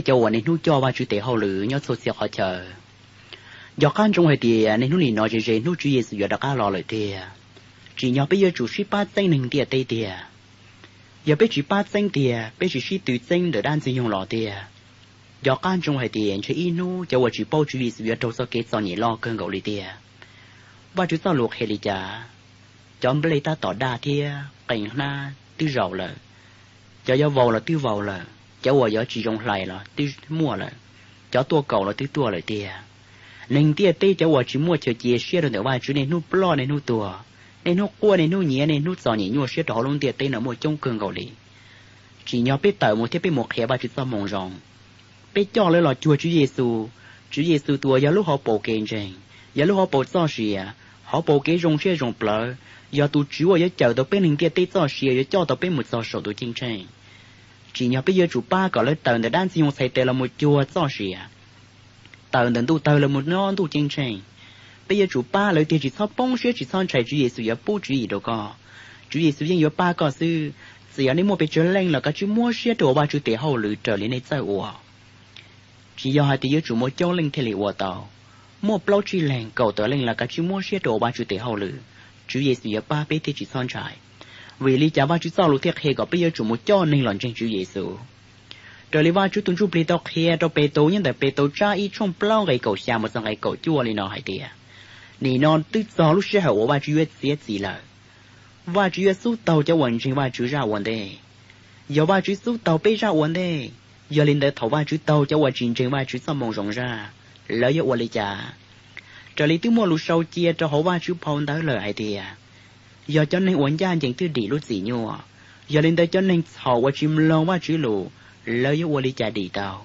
thiab cov uas niaj hnub coj Vajtswv tes hauj lwm nyob txhua txhia qhov chaw. Nco qab ntsoov hais tias niaj hnub nim no ze ze hnub Tswv Yexus yuav rov qab los lawm tiag. Tsim nyog peb yuav tsum sib pab txeeb neeg ntiaj teb tiag. Yog peb tsis pab txeeb tiag, peb tsis sib tw txeeb ntawm dab Ntxwg Nyoog los tiag, nco qab ntsoov hais tias ntshe ib hnub cov uas tsis paub Tswv Yexus yuav raug txoj kev txom nyem loj kawg nkaus li tiag. Vajtswv txoj lus qhia li cas? Cov nplej tab tom daj thiab qee hnab twb zaum lawm, cov yuav vau los twb vau lawm, cov uas yuav tsis zoo hlais los twb muaj lawm, cov tuaj kaum los twb tuaj lawm tiag. Neeg ntiaj teb cov uas tsis muaj chaw cia siab rau ntawm Vajtswv niaj hnub ploj niaj hnub tuag, niaj hnub quaj niaj hnub nyiav niaj hnub txom nyem nyuaj siab rau hauv lub ntiaj teb no muaj coob kawg nkaus li. Tsim nyog peb tawm mus thiab peb mus qhia Vajtswv txoj moo zoo. Peb coj lawv los cuag Tswv Yexus. Tswv Yexus tus uas yog lub hauv paus kev ntseeg, yog lub hauv paus txoj sia, hauv paus kev zoo siab zoo plawv, yog tus Tswv uas yuav cawm tau peb neeg ntiaj teb txoj sia, yuav coj tau peb mus txog saum ntuj ceeb tsheej. Tsim nyog peb yuav tsum pab kom lawv tawm ntawm dab Ntxwg Nyoog txhais tes los mus cuag txoj sia, tawm ntawm ntuj tawg los mus nyob ntuj ceeb tsheej. Peb yuav tsum pab lawv tiag, tsis txhob poob siab, tsis txhob ntshai, Tswv Yexus yuav pub tswv yim rau koj. Tswv Yexus yeej yuav pab koj xwb. Txawm yog nej muaj pes tsawg leej los kav tsij muab siab rau ua Vajtswv tes hauj lwm raws li nej txawj ua. Tsis yog hais tias yuav tsum muaj coob leej thiaj li ua tau. Muaj plaub tsib leeg, kaum tawm leej los kav tsij muab siab rau ua Vajtswv tes hauj lwm, Tswv Yexus yuav pab peb thiab, tsis txhob ntshai. Vim li cas Vajtswv txoj lus thiaj qhia kom peb yuav tsum mus coj neeg los ntseeg Tswv Yexus? Raws li Vajtswv tus Ntsujplig tau qhia rau Petus nyob ntawm Petus tsab ib tshooj plaub nqe kaum xya mus txog nqe kaum cuaj li no hais tias, nim no twb txog lub sij hawm uas Vajtswv yuav txiav txim lawm. Vajtswv yuav xub taug cov uas ntseeg Vajtswv zaj ua ntej. Yog Vajtswv xub taug peb zaj ua ntej, yog li ntawd thaum Vajtswv taug cov uas tsis ntseeg Vajtswv txoj moo zoo zaj, lawv yuav ua li cas? Raws li twb muaj lus sau cia rau hauv Vajtswv phau ntawv lawm hais tias, yog cov neeg uas ncaj ncees twb dim lub txim nyuaj, yog li ntawd cov neeg txhaum uas tsis mloog Vajtswv lus, lawv yuav ua li cas dim tau?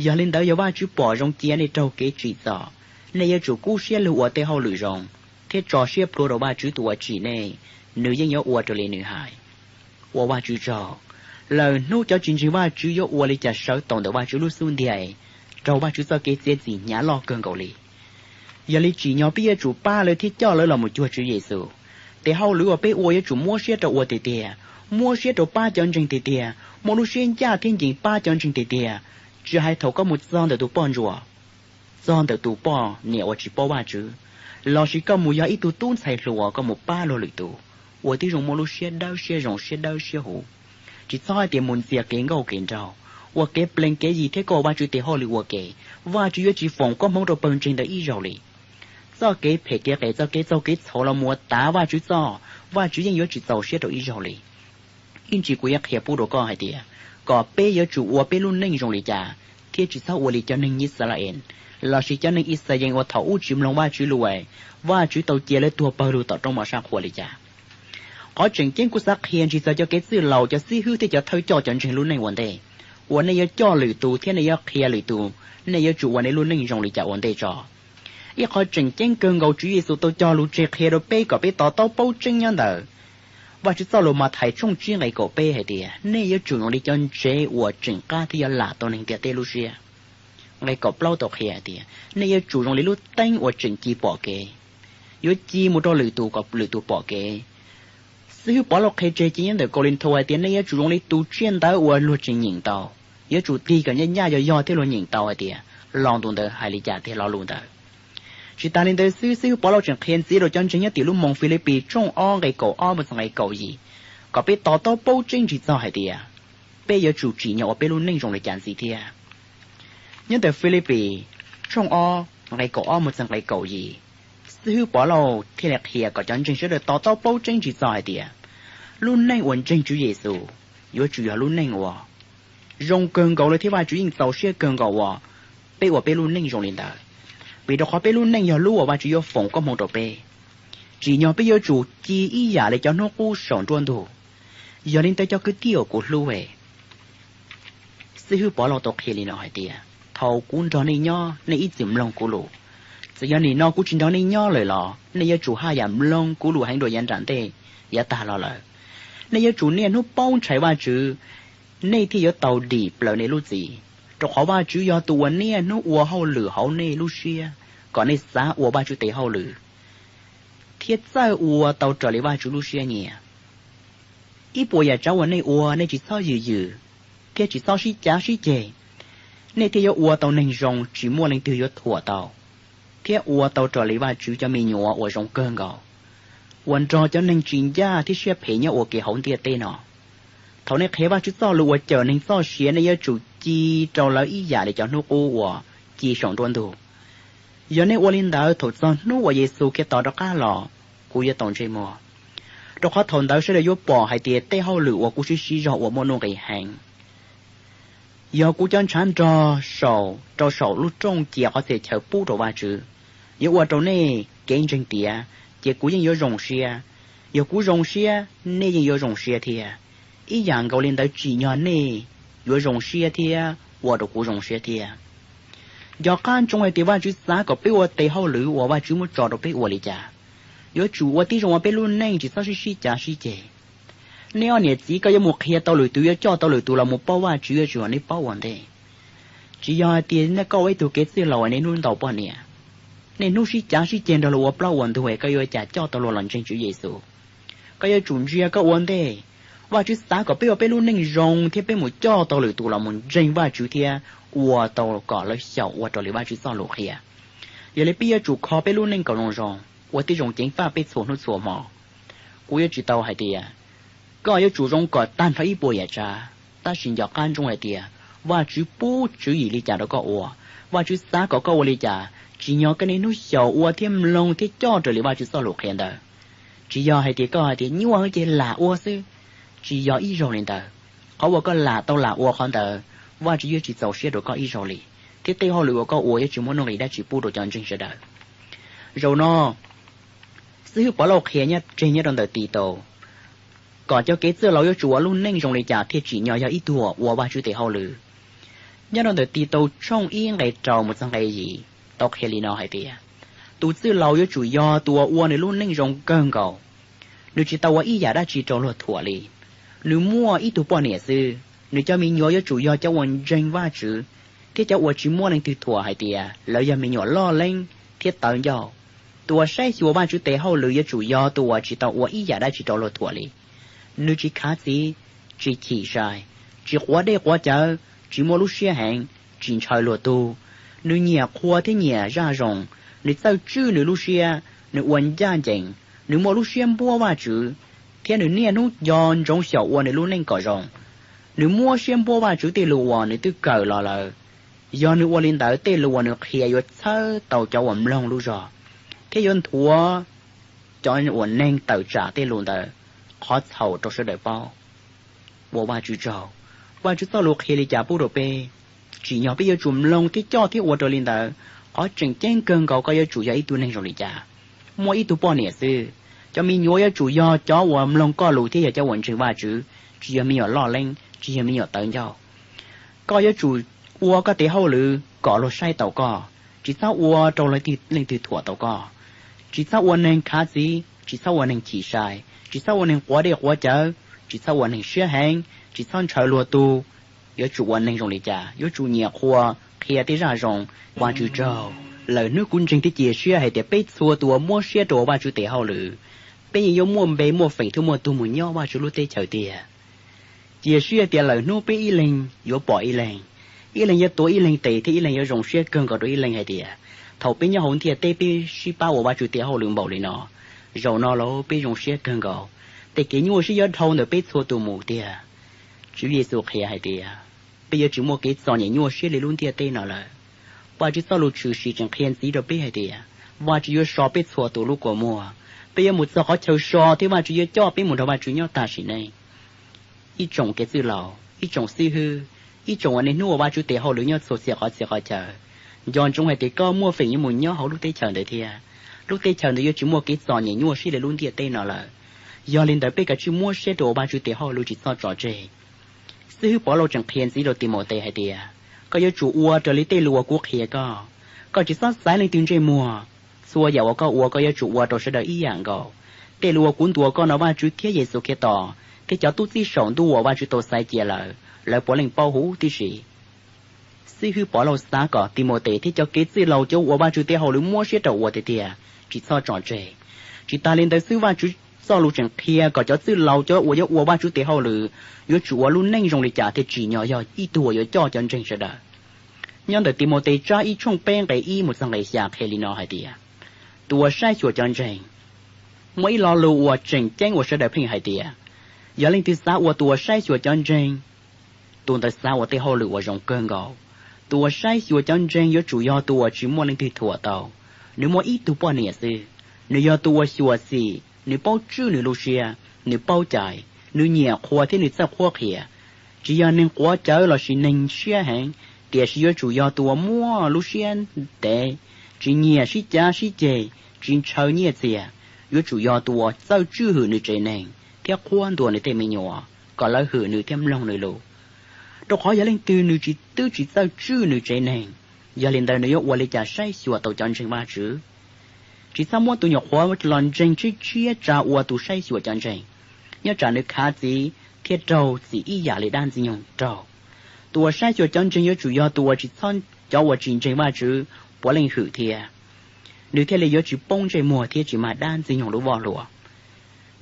Yog li ntawd yog Vajtswv pom zoo cia nej raug kev tsim txom, nej yuav tsum kub siab lug ua tej hauj lwm zoo, thiab tso siab plhuav rau Vajtswv tus uas tsim nej, nws yeej yuav ua raws li nws hais. Ua Vajtswv tsaug, lwm hnub cov tsis ntseeg Vajtswv yuav ua li cas sawv taus ntawm Vajtswv lub xub ntiag, raug Vajtswv txoj kev txiav txim hnyav loj kawg nkaus li. Yog li tsim nyog peb yuav tsum pab lawv thiab coj lawv los mus cuag Tswv Yexus. Tes hauj lwm uas peb ua yuav tsum muab siab rau ua tiag tiag, muab siab rau pab cov ntseeg tiag tiag, muaj lub siab ncaj thiab ncees pab cov ntseeg tiag tiag, tsis hais thaum koj mus txog ntawm tus poj ntsuam, txog ntawm tus poj niam uas tsis paub Vajtswv, lossis koj mus yog ib tug tub ntxhais hluas koj mus pab luag lwm tus, ua tib zoo muaj lub siab dawb siab zoo siab dawb siab huv. Tsis txhob hais tias mus ntxias kev nkauj kev nraug, ua kev plees kev yig thiab koj ua Vajtswv tes hauj lwm ua ke, Vajtswv yuav tsis foom koob hmoov rau pawg ntseeg ntawd ib zaug li. Txoj kev phem kev qias, txoj kev txaug kev txhaum los mus ua tav Vajtswv txoj, Vajtswv yeej yuav tsis txaus siab rau ib zaug li. Ib ntsis kuv yuav qhia pub rau koj hais tias, kom peb yuav tsum ua peb lub neej zoo li cas, thiab tsis txhob ua li cov neeg Yixalayees lossis cov neeg Yixayees uas thaum ub tsis mloog Vajtswv lus, Vajtswv tau cia lawv tuag pawg lug tom roob moj sab qhua li cas. Qhov tseem ceeb kuv xav qhia ntsig txog cov kev txwj laus, cov xib hwb thiab cov thawj coj cov ntseeg lub neej ua ntej, uas nej yuav coj lwm tus thiab nej yuav qhia lwm tus, nej yuav tsum ua nej lub neej zoo li cas ua ntej tso. Ib qhov tseem ceeb kawg nkaus Tswv Yexus tau cog lus tseg qhia rau peb kom peb to taub paub tseeb nyob ntawm Vajtswv txoj lus Mathais tshooj tsib nqe kaum peb hais tias, nej yuav tsum zoo li cov ntsev uas tseem qab thiab yuav lam tau neeg ntiaj teb lub siab. Nqe kaum plaub tau qhia hais tias, nej yuav tsum zoo li lub teeb uas tseem ci pom kev, yuav ci mus rau lwm tus kom lwm tus pom kev. Xib hwb Pov Lauj qhia tseg cia nyob ntawm Kaulinthaus hais tias, nej yuav tsum zoo li tus tsiaj ntawv uas luag tseem nyeem tau, yuav tsum tig kom ncaj ncaj yog yog thiab luag nyeem tau hais tias lo lus ntawd hais li cas tiag lo lus ntawd. Tsis tas li ntawd xwb, xib hwb Pov Lauj tseem qhia ntxiv rau cov ntseeg nyob tim lub Mathais Filipis tshooj ob nqe kaum ob mus txog nqe kaum yim, kom peb to taub paub tseeb ntsig txog hais tias, peb yuav tsum tsim nyog ua peb lub neej zoo li cas ntxiv thiab. Nyob ntawm Filipis tshooj ob nqe kaum ob mus txog nqe kaum yim, xib hwb Pov Lauj thiaj li qhia kom cov ntseeg sawv daws to taub paub tseeb ntsig txog hais tias, lub neej uas ntseeg Tswv Yexus yuav tsum yog lub neej uas zoo kawg nkaus li thiab Vajtswv yeej txaus siab kawg nkaus uas peb ua peb lub neej zoo li ntawd, vim rau qhov peb lub neej yog lub uas Vajtswv yuav foom koob hmoov rau peb. Tsim nyog peb yuav tsum ci ib yam li cov hnub qub saum nruab ntug. Yog li ntawd cov kwv tij uas kuv hlub, xib hwb Pov Lauj tau qhia li no hais tias, thaum kuv nrog nej nyob nej ib txwm mloog kuv lus. Txawm yog nim no kuv tsis nrog nej nyob lawm los nej yuav tsum haj yam mloog kuv lus heev dua yav nram ntej, yav tag los lawm. Nej yuav tsum niaj hnub paub ntshai Vajtswv, nej thiaj yuav tau dim plaws nej lub txim, rau qhov Vajtswv yog tus uas niaj hnub ua hauj lwm hauv nej lub siab kom nej xav ua Vajtswv tes hauj lwm thiab txawj ua tau raws li Vajtswv lub siab nyiam. Ib puas yam tsav uas nej ua nej tsis txhob yws yws thiab tsis txhob sib cav sib ceg. nej thiaj yuav ua tau neeg zoo tsis muaj leej twg yuav thuam tau, thiab ua tau raws li Vajtswv cov me nyuam uas zoo kawg nkaus, uas nrog cov neeg tsis ncaj thiab siab phem nyob ua ke hauv ntiaj teb no. Thaum nej qhia Vajtswv txoj lus uas cawm neeg txoj sia, nej yuav tsum ci rau lawv ib yam li cov hnub qub uas ci saum nruab ntug. Yog nej ua li ntawd, thaum txog hnub uas Yexus Khetos rov qab los, kuv yuav tau ntsej muag, rau qhov thaum ntawd sawv daws yuav pom hais tias tej hauj lwm uas kuv siv siv zog ua muaj nuj nqis heev. Yog kuv cov ntshav nrog saum rau saum lub rooj cia qhov txhia chaw pub rau Vajtswv, yuav ua rau nej kev ntseeg tiav, ces kuv yeej yuav zoo siab. Yog kuv zoo siab, nej yeej yuav zoo siab thiab. Ib yam nkaus li ntawd, tsim nyog nej yuav zoo siab thiab ua rau kuv zoo siab thiab. Nco qab ntsoov hais tias Vajtswv xav kom peb ua tes hauj lwm uas Vajtswv muab tso rau peb ua li cas. Yuav tsum ua tib zoo ua peb lub neej tsis txhob sib sib cav sib ceg. Nej ob niam txiv, koj yuav mus qhia tau lwm tus, yuav coj tau lwm tus los mus paub Vajtswv, yuav tsum yog nej paub ua ntej. Tsis yog hais tias nej koj ua ib tug kev txwj laus, nej hnub ntaus poj niam, nej hnub sib cav sib ceg nrog luag ua plaub ua ntug, koj yuav cas coj tau luag los ntseeg Tswv Yexus? Koj yuav tsum ntsia koj ua ntej. Vajtswv xav kom peb ua peb lub neej zoo thiab peb mus coj tau lwm tus los mus ntseeg Vajtswv thiab ua tau kom lawv xyaum ua raws li Vajtswv txoj lus qhia. Yog li peb yuav tsum kho peb lub neej kom zoo zoo, ua tib zoo ceev faj peb txhua hnub txhua hmo. Kuv yuav tsis tau hais tias koj yuav tsum zoo kom tag nrho ib puas yam tsav, tab sis nco qab ntsoov hais tias Vajtswv pub tswv yim li cas rau koj ua, Vajtswv xav kom koj ua li cas, tsim nyog koj niaj hnub xyaum ua thiab mloog thiab coj raws li Vajtswv txoj lus qhia ntawd. Tsis yog hais tias koj hais tias nyuaj ces lam ua xwb, tsis yog ib zaug li ntawd. Qhov uas koj lam tau lam ua qhov ntawd, Vajtswv yuav tsis txaus siab rau koj ib zaug li, thiab tej hauj lwm uas koj ua yuav tsis muaj nuj nqis dab tsi pub rau cov ntseeg sawv daws. Zaum no, xib hwb Pov Lauj qhia nyob tseg nyob rau ntawm Titaus kom cov kev txwj laus yuav tsum ua lub neej zoo li cas thiaj tsim nyog yog ib tug uas ua Vajtswv tes hauj lwm. Nyob rau ntawm Titaus tshooj ib nqe rau mus txog nqe yim tau qhia li no hais tias, tus txwj laus yuav tsum yog tus uas ua nws lub neej zoo kawg nkaus, nws tsis tau ua ib yam dab tsi rau luag thuam li. Nws muaj ib tug poj niam xwb, nws cov me nyuam yuav tsum yog cov uas ntseeg Vajtswv thiab cov uas tsis muaj leej twg thuam hais tias lawv yog me nyuam loj leeb thiab tawv ncauj. Tus uas saib xyuas Vajtswv tes hauj lwm yuav tsum yog tus uas tsis tau ua ib yam dab tsi rau luag thuam li. Nws tsis khav txiv, tsis chim sai, tsis quav dej quav cawv, tsis muaj lub siab heev, tsis ntshaw luag tug. Nws nyiam qhua thiab nyiam zaj zoo, nws txawj tswj nws lub siab, nws ua ncaj ncees, nws muaj lub siab npuab Vajtswv, thiab nws niaj hnub nco ntsoov xyaum ua nws lub neej kom zoo. Nws muab siab npuab Vajtswv tej lus uas nws twb kawm los lawm. Yog nws ua li ntawd, tej lus uas nws qhia yuav txhawb tau cov uas mloog lub zog, thiab yuav nthuav cov uas neeg tawm tsam tej lus ntawd qhov txhaum rau sawv daws paub. Ua Vajtswv tsaug, Vajtswv txoj lus qhia li cas pub rau peb, tsim nyog peb yuav tsum mloog thiab coj thiab ua raws li ntawd. Qhov tseem ceeb kawg nkaus, koj yuav tsum yog ib tug neeg zoo li cas. Muaj ib tug poj niam xwb, cov me nyuam yuav tsum yog cov uas mloog koj lus thiab yog cov uas ntseeg Vajtswv, tsis yog me nyuam loj leeb, tsis yog me nyuam tawv ncauj. Koj yuav tsum ua koj tes hauj lwm kom luag saib taus koj, tsis txhob ua rau leej twg thuam tau koj. Tsis txhob ua neeg khav txiv, tsis txhob ua neeg chim sai, tsis txhob ua neeg quav dej quav cawv, tsis txhob ua neeg siab heev, tsis txhob ntshaw luag tug. Yuav tsum ua neeg zoo li cas? Yuav tsum nyiam qhua, qhia tej zaj zoo. Vajtswv tsaug, lawm hnub kuv ntseeg thiab cia siab hais tias peb txhua tus uas muab siab rau ua Vajtswv tes hauj lwm, peb yeej yuav muaj npe muaj feem thiab muaj tug mus nyob Vajtswv lub teb chaws tiag. Cia siab tias lawm hnub peb ib leeg yuav pom ib leeg, ib leeg yuav tuav ib leeg tes thiab ib leeg yuav zoo siab kawg nkaus rau ib leeg hais tias, thaum peb nyob hauv ntiaj teb peb sib pab ua Vajtswv tes hauj lwm npaum li no, zaum no los peb zoo siab kawg nkaus, tej kev nyuaj siab yuav dhau ntawm peb txhua tus mus tiag. Tswv Yexus qhia hais tias, peb yuav tsis muaj kev txom nyem nyuaj siab li lub ntiaj teb no lawm. Vajtswv txoj lus tshwm sim tseem qhia ntxiv rau peb hais tias, Vajtswv yuav so peb txhua tus lub kua muag, peb yuav mus txog qhov chaw so thiab Vajtswv yuav coj peb mus nrog Vajtswv nyob tas sim neej. Ib tsoom kev txwj laus, ib tsoom xib hwb, ib tsoom uas niaj hnub ua Vajtswv tes hauj lwm nyob txhua txhia qhov txhia qhov chaw, nco ntsoov hais tias koj muaj feem yuav mus nyob hauv lub teb chaws ntawd thiab. Lub teb chaws ntawd yuav tsis muaj kev txom nyem nyuaj siab li lub ntiaj teb no lawm. Yog li ntawd peb kav tsij muab siab rau ua Vajtswv tes hauj lwm, tsis txhob tso tseg. Xib hwb Pov Lauj tseem qhia ntxiv rau Timautes hais tias, koj yuav tsum ua raws li tej lus uas kuv qhia koj. Koj tsis txhob xaiv leej twg ntsej muag. Txhua yam uas koj ua koj yuav tsum ua rau sawv daws ib yam nkaus. Tej lus uas kuv ntuas koj no Vajtswv thiab Yexus Khetos thiab cov tub txib saum ntuj uas Vajtswv tau xaiv cia lawm, lawv puav leej paub huv tib si. Xib hwb Pov Lauj xav kom Timautes thiab cov kev txwj laus cov uas ua Vajtswv tes hauj lwm muab siab rau ua tiag tiag, tsis txhob tso tseg. Tsis tas li ntawd xwb, Vajtswv txoj lus tseem qhia kom cov txwj laus cov uas yuav ua Vajtswv tes hauj lwm yuav tsum ua lub neej zoo li cas thiaj tsim nyog yog ib tug uas yuav coj cov ntseeg sawv daws. nyob ntawm Timautes tsab ib tshooj peb nqe ib mus txog nqe xya qhia li no hais tias, tus uas saib xyuas cov ntseeg, muaj ib lo lus uas tseem ceeb uas sawv daws pheej hais tias, yog leej twg xav ua tus uas saib xyuas cov ntseeg, tus ntawd xav ua tej hauj lwm uas zoo kawg nkaus. Tus uas saib xyuas cov ntseeg yuav tsum yog tus uas tsis muaj leej twg thuam tau, nws muaj ib tug poj niam xwb. Nws yog tus uas xyuam xim, nws paub tswj nws lub siab, nws paub cai, nws nyiam qhuas thiab nws txawj qhuab qhia. Tsis yog neeg quav cawv lossis neeg siab heev, tiam sis yuav tsum yog tus uas muaj lub siab ntev, tsis nyiam sib cav sib ceg, tsis ntshaw nyiaj txiag. Yuav tsum yog tus uas txawj tswj hwm nws tsev neeg thiab qhuab ntuas nws tej me nyuam kom lawv hwm nws thiab mloog nws lus. Rau qhov yog leej twg nws tsis, twb tsis txawj tswj nws tsev neeg, yog li ntawd nws yuav ua li cas saib xyuas tau cov ntseeg Vajtswv? Tsis txhob muab tus nyuam qhuav los ntseeg tshiab tshiab tsa ua tus saib xyuas cov ntseeg, nyob tsam nws khav txiv thiab raug txim ib yam li dab ntxwg nyoog raug. Tus uas saib xyuas cov ntseeg yuav tsum yog tus uas tsis txhob cov uas tsis ntseeg Vajtswv puav leej hwm thiab, nws thiaj li yuav tsis poob ntsej muag thiab tsis mag dab ntxwg nyoog lub voj hlua.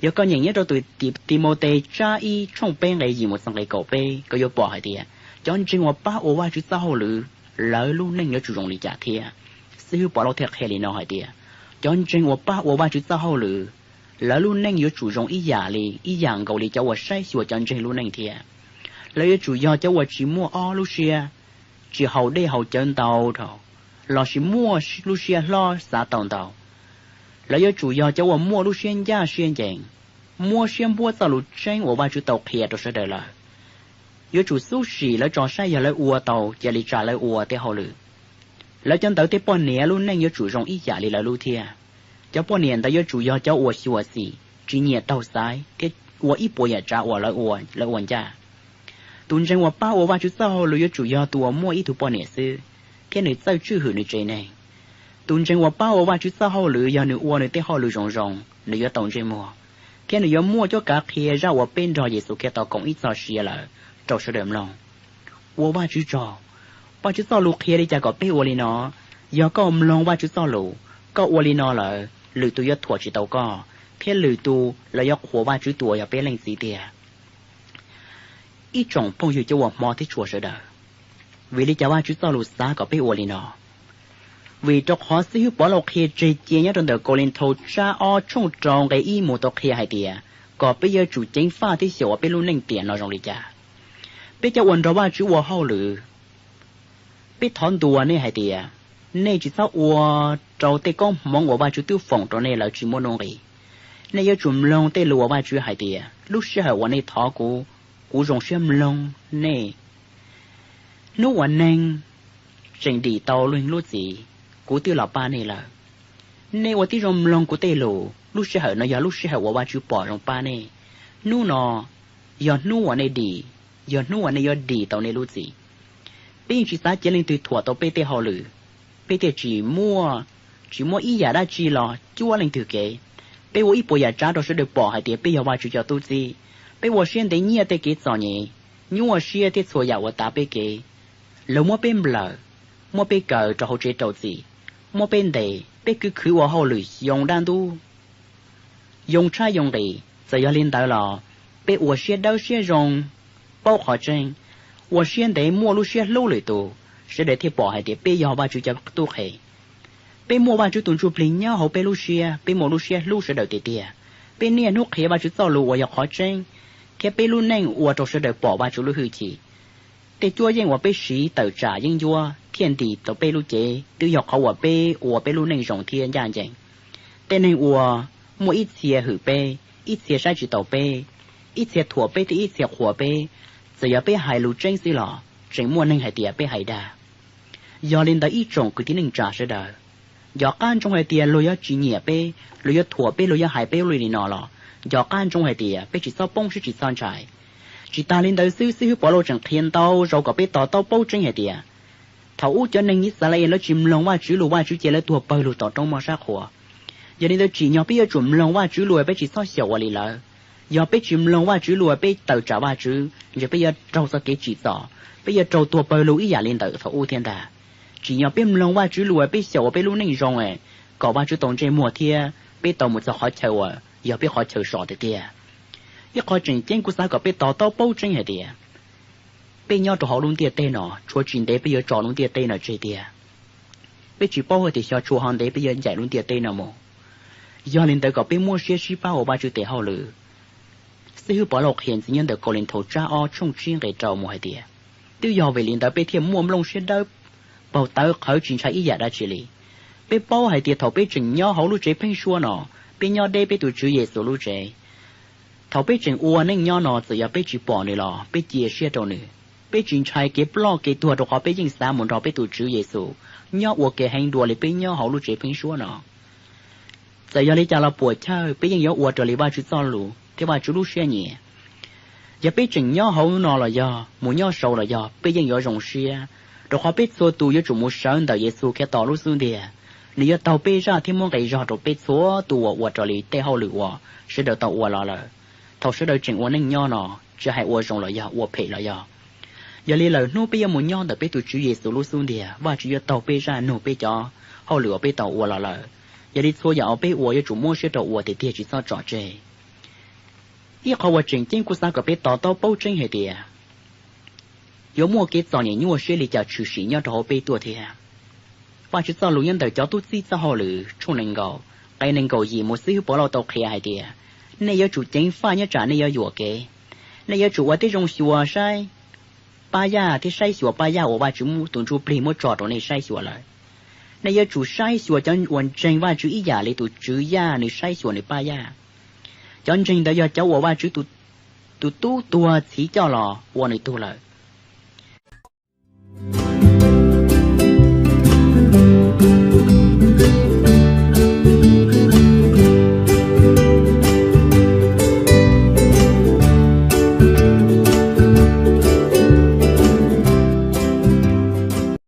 Yog koj nyeem nyob rau tus Timautes tsab ib tshooj peb nqe yim mus txog nqe kaum peb, koj yuav pom hais tias cov ntseeg uas pab ua Vajtswv txoj hauj lwm, lawv lub neej yuav tsum zoo li cas thiab. Xib hwb Pov Lauj thiaj qhia li no hais tias, cov ntseeg uas pab ua Vajtswv txoj hauj lwm, lawv lub neej yuav tsum zoo ib yam li, ib yam nkaus li cov uas saib xyuas cov ntseeg lub neej thiab. Lawv yuav tsum yog cov uas tsis muaj ob lub siab, tsis haus dej haus cawv ntau dhau, lossis muaj lub siab hlob xav tau ntau. Lawv yuav tsum yog cov uas muaj lub siab ncaj siab ncees, muab siab npuab txoj lus tseeb uas Vajtswv tau qhia rau sawv daws lawm. Yuav tsum xub sim lawv tso saib yog lawv ua tau cia li tsa lawv ua tej hauj lwm. Lawv cov ntawd tej poj niam lub neej yuav tsum zoo ib yam li lawv lub thiab. Cov poj niam ntawd yuav tsum yog cov uas xyuam xim, tsis nyiam taug xaiv thiab ua ib puas yam tsav uas lawv ua ncaj. Tus ntseeg uas pab ua Vajtswv txoj hauj lwm yuav tsum yog tus uas muaj ib tug poj niam xwb, thiab nws txawj tswj hwm nws tsev neeg. Tus ntseeg uas pab ua Vajtswv txoj hauj lwm yog nws ua nws tej hauj lwm zoo zoo, nws yuav tau ntsej muag, thiab nws yuav muaj cuab kav qhia zaj uas peb nrog Yexus Khetos koom ib txoj sia lawm rau sawv daws mloog. Ua Vajtswv tsaug, Vajtswv txoj lus qhia li cas kom peb ua li no. Yog koj mloog Vajtswv txoj lus, koj ua li no lawm, lwm tus yuav thuam tsis tau koj, thiab lwm tus los yuav qhuas Vajtswv tus uas yog peb Leej Txiv tiag. Ib tsoom phooj ywg cov uas hmov thiab tshua sawv daws, vim li cas Vajtswv txoj lus xav kom peb ua li no? Vim rau qhov xib hwb Pov Lauj qhia tseg cia nyob rau ntawm Kaulinthaus tsab ob tshooj rau nqe ib mus tau qhia hais tias, kom peb yuav tsum ceev faj thiab xyaum ua peb lub neej tiam no zoo li cas. Peb cov uas nrog Vajtswv ua hauj lwm, peb thov ntuas nej hais tias, nej tsis txhob ua rau tej koob hmoov uas Vajtswv twb foom rau nej lawv tsis muaj nuj nqis. Nej yuav tsum mloog tej lus uas Vajtswv hais tias, lub sij hawm uas nej thov kuv, kuv zoo siab mloog nej. Hnub uas neeg tseem dim tau neeg lub txim, kuv twb los pab nej lawm. Nej ua tib zoo mloog kuv tej lus, lub sij hawm no yog lub sij hawm uas Vajtswv pom zoo pab nej. Hnub no yog hnub uas nej dim, yog hnub uas nej yuav dim tau nej lub txim. Peb yeej tsis xav cia leej twg thuam tau peb tej hauj lwm, peb thiaj tsis muaj, tsis muab ib yam dab tsi los cuab leej twg kev. Peb ua ib puas yam tsav rau sawv daws pom hais tias peb yog Vajtswv cov tub txib. Peb ua siab ntev nyiaj tej kev txom nyem, nyuaj siab thiab txhua yam uas tav peb kev. Luag muab peb nplawm, muab peb kaw rau hauv tsev rau txim, muab peb ntes, peb khwv khwv ua hauj lwm xyoo dab ntub, yoo tshab yoo nqis. Txawm yog li ntawd los peb ua siab dawb siab zoo, paub qhov tseeb, ua siab ntev muaj lub siab hlub lwm tus, sawv daws thiaj pom hais tias peb yog Vajtswv cov tub qhe. Peb muaj Vajtswv tus Ntsuj Plig nyob hauv peb lub siab, peb muaj lub siab hlub sawv daws tiag tiag. Peb niaj hnub qhia Vajtswv txoj lus uas yog qhov tseeb, thiab peb lub neej ua rau sawv daws pom Vajtswv lub hwj chim. Tej cuab yeej uas peb siv tawm tsam yeeb ncuab thiaj ntim tau peb lub cev twb yog qhov uas peb ua peb lub neej zoo thiab ncaj ncees. Tej neeg uas muaj ib txhia hwm peb, ib txhia saib tsis taus peb, ib txhia thuam peb thiab ib txhia qhuas peb, txawm yog peb hais lus tseeb xwb los tseem muaj neeg hais tias peb hais dag. Yog li ntawd ib tsoom kwv tij neej tsa sawv daws, nco qab ntsoov hais tias luag yuav tsis nyiam peb, luag yuav thuam peb, luag yuav hais peb ua luaj li no los nco qab ntsoov hais tias peb tsis txhob poob siab tsis txhob ntshai. Tsis tas li ntawd xwb, xib hwb Pov Lauj tseem qhia ntau zaus kom peb to taub paub tseeb hais tias, thaum ub cov neeg Yixalayees lawv tsis mloog Vajtswv lus, Vajtswv cia lawv tuag pawg lug tom roob moj sab qhua. Yog li ntawd tsim nyog peb yuav tsum mloog Vajtswv lus, peb tsis txhob xyaum ua li lawv. Yog peb tsis mloog Vajtswv lus, peb tawm tsam Vajtswv, ntshe peb yuav raug txoj kev tsim txom, peb yuav raug tuag pawg lug ib yam li ntawm thaum ub thiab ntag. Tsim nyog peb mloog Vajtswv lus, peb xyaum ua peb lub neej zoo kom Vajtswv tau ntsej muag thiab peb tau mus txog qhov chaw uas yog peb qhov chaw so tiag tiag. Ib qho tseem ceeb kuv xav kom peb to taub paub tseeb hais tias, Peb nyob rau hauv lub ntiaj teb no, tshuav tsis ntev peb yuav tso lub ntiaj teb no tseg tiag. Peb tsis paub hais tias xyov tshuav ho ntev peb yuav ncaim lub ntiaj teb no mus. Yog li ntawd kom peb muab siab sib pab ua Vajtswv tes hauj lwm. Xib hwb Pov Lauj qhia ntxiv nyob ntawm Kaulinthaus tsab ob tshooj tsib nqe rau mus hais tias, twb yog vim li ntawd peb thiaj muaj nplooj siab dawb paug tawv qhawv tsis ntshai ib yam dab tsi li. Peb paub hais tias thaum peb tseem nyob hauv lub tsev pheeb suab no, peb nyob deb peb tus Tswv Yexus lub tsev. Thaum peb tseem ua neej nyob no, txawm yog peb tsis pom nws los peb cia siab rau nws. Peb tsis ntshai kev ploj kev tuag rau qhov peb yeej xav mus nrog peb tus Tswv Yexus nyob ua ke heev dua li peb nyob hauv lub tsev pheeb suab no. Txawm yog li cas los puam chawj, peb yeej yuav ua raws li Vajtswv txoj lus thiab Vajtswv lub siab nyiam. Yog peb tseem nyob hauv no los yog mus nyob saud los yog, peb yeej yuav zoo siab, rau qhov peb txhua tus yuav tsum mus sawv ntawm Yexus Khetos lub xub ntiag. Nws yuav taug peb zaj thiab muab nqi zog rau peb txhua tus uas ua raws li tej hauj lwm uas sawv daws tau ua los lawm, thaum sawv daws tseem ua neej nyob no, tsis hais ua zoo los yog ua phem los yog. Yog li lawm hnub peb yuav mus nyob ntawm peb tus Tswv Yexus lub xub ntiag, Vajtswv yuav taug peb zaj nug peb cov hauj lwm uas peb tau ua los lawm. Yog li txhua yam uas peb ua yuav tsum muab siab rau ua tiag tiag tsis txhob tso tseg. Ib qhov uas tseem ceeb kuv xav kom peb to taub paub tseeb hais tias, yuav muaj kev txom nyem nyuaj siab li cas tshwm sim nyob rau hauv peb tuaj thiab. Vajtswv txoj lus nyob ntawm cov tub txib txoj hauj lwm tshooj nees nkaum, nqe nees nkaum yim mus, xib hwb Pov Lauj tau qhia hais tias, nej yuav tsum ceev faj nyob tsam nej yuav yuam kev. Nej yuav tsum ua tib zoo xyuas saib pab yaj thiab saib xyuas pab yaj uas Vajtswv muab tus ntsuj plig muab tso rau nej saib xyuas lawm. Nej yuav tsum saib xyuas cov uas ntseeg Vajtswv ib yam li tus tswv yaj nws saib xyuas nws pab yaj. Cov ntseeg ntawd yog cov uas Vajtswv tus tub tuag txhiv coj los ua nws tug lawm.